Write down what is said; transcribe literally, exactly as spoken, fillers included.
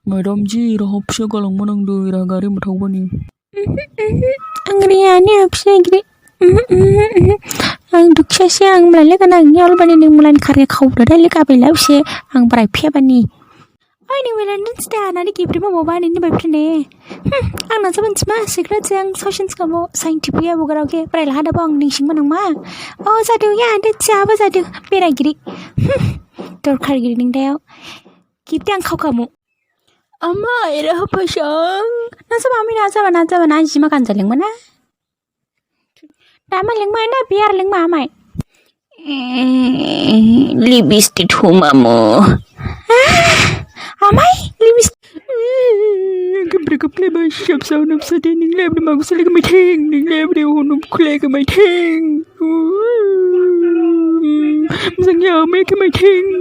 Madam ji, ira hapsa galang manang du, ira gari mathok bani. Ang riya ni hapsa giri. Ang duksa se, ang mlai le kana ang yol bani ning mlai khare khau da le ka bai lab se, ang brai phe bani. Ai ni Valentine's Day ana ni gift ma bo bani ni bai phe ne. Ang na saban sma secret se ang soshin ska bo sain tipu ya bo garau ke brai la da bo ang ning sing manang ma. O jadu ya de cha ba jadu bera giri. Dorkhar giri ning da. Gift ang khau kamu. Ama, ira hapasang. Na saba ami, na saba, na saba, na jima kan jaling mana? Dama ling mana, biar ling ma amai. Lipstick huma mo. Amai, lipstick. Kembre keple ba siap saunam sade ning lep de magu salik mai theng, ning lep de hunum kule ke mai theng. Misang ya mai ke mai theng.